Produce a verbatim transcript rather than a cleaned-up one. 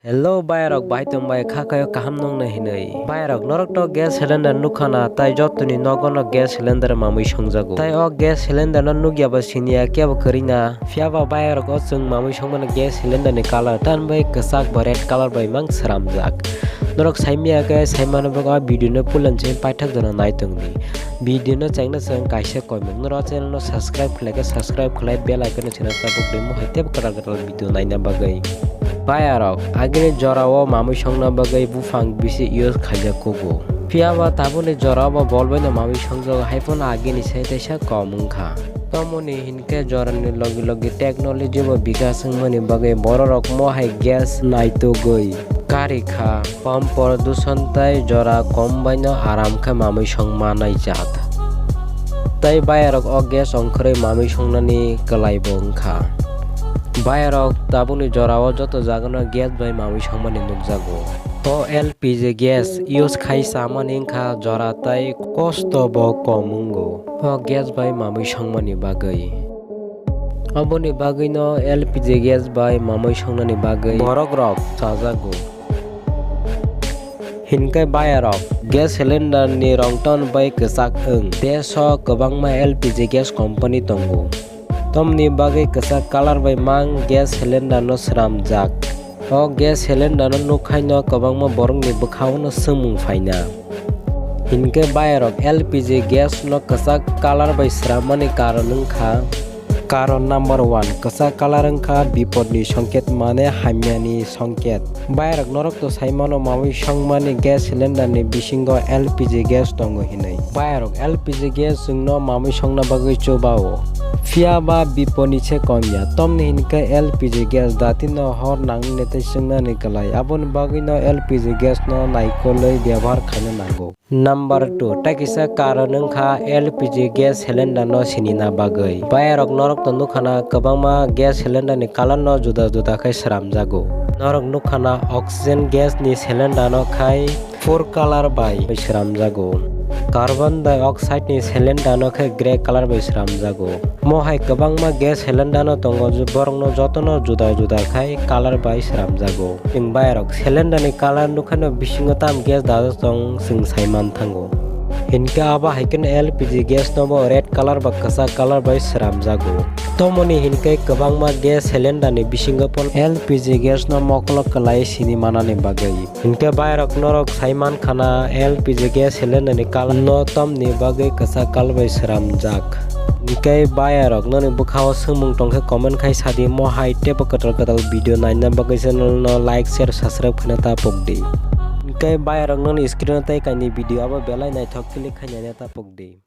Hello bayarok, bai tong bai kha kayo kaham nongna hinwi. Bayarok, norok to gas cylinder nukha na, tai jotoni nogo no gas cylinder mamwi songjago. Tai o gas cylinder no nukya ba siniya kebo kwrwi na. Phiya ba bayarok, o chwng mamwi songmani gas cylinder ni colour tan bai kwchak ba red colour bai mang sramjak. Norok saimaya khe saimano bagwi o video no puila chini paithak jora naitongdi. Video no chengna chwng kaisa koimung. Norok channel no subscribe khlai khe subscribe khlai, bell icon no sina tabuk di, mohai tebo kwtal kwtal video naina bagwi. Bayarok, agini jorao mamwi songna bagwi buphang bisi use khaijak kugo. Phiya ba tabukni jorao bo bol baino mamwi songjago, hai phano agini se teisa kom wngkha. Tomoni hinkhe jorani logi logi technology bo bikas wngmani bagwi bororok mohai gas naitugwi karikha. Pom pordushan tai jora kom baino aram khe mamwi song manai jat. Tai bayarok o gas ongkhorwi mamwi songnani kwlaibo wngkha. Bayarok tabukni jorao joto jagano gas bai mamwi songmani nukjago. O L P G gas use khai chamani wngkha jora tai kosto bo kom wngo. O gas bai mamwi songmani bagwi. Oboni bagwino L P G gas bai mamwi songnani bagwi borok rok chajago. Hinkhe bayarok, gas cylinder ni rong ton bai kwchak wng. Desh o kwbangma L P G gas company tongo. Tomni bagwi kwchak colour bai mang gas cylinder no sramjak. O gas cylinder no nukhaino kwbangma borokni bwkhao no swngmung phaina. Hinkhe bayarok L P G gas no kwchak colour bai swrammani karon wngkha, karon number one, kwchak colour wngkha bipodni songket, mane hamyani songket. Bayarok norok to saimano mamwi songmani gas cylinder ni bisingo L P G gas tongo hinwi. Bayarok L P G gas chwngno mamwi songna bagwi chubao. Phiya ba biponi se kom ya. Tomni hinkhe L P G gas datino hor nangni tei chwngnani kwlai. Aboni bagwino L P G gas no naikolwi byabohar khaina nango. Number two, tei kisa karon wngkha L P G gas cylinder no sinina bagwi. Bayarok norok to nukhana kwbangma gas cylinder ni colour no juda juda khai sramjago. Norok nukhana oxygen gas ni cylinder no khai four colour bai sramjago. Carbon dioxide ni cylinder no khe grey colour bai sramjago. Mohai kwbangma gas cylinder no tongo, borok no joto no juda juda khai colour bai sramjago. Chwng bayarok cylinder ni colour nukhaino bisingo tam gas dajak tong chwng saiman thango. Hinkhe abo hai kheno L P G gas no bo red colour ba kwchak colour bai sramjago. Tomoni hinkhe kwbangma gas cylinder ni bisingo pono L P G gas no mokolo kwlai sini manani bagwi. Hinkhe bayarok norok saiman khana L P G gas cylinder ni colour no tamni bagwi kwchak colour bai sramjak. Hinkhe bayarok noni bwkhao swngmung tongkhe comment khai sadi, mohai teibo kwtal kwtal video naina bagwi channel no like, share, subscribe khaina ta pokdi. Hinkhe bayarok noni screen o tei kainwi video abo belai naithok click khai naina ta pokdi.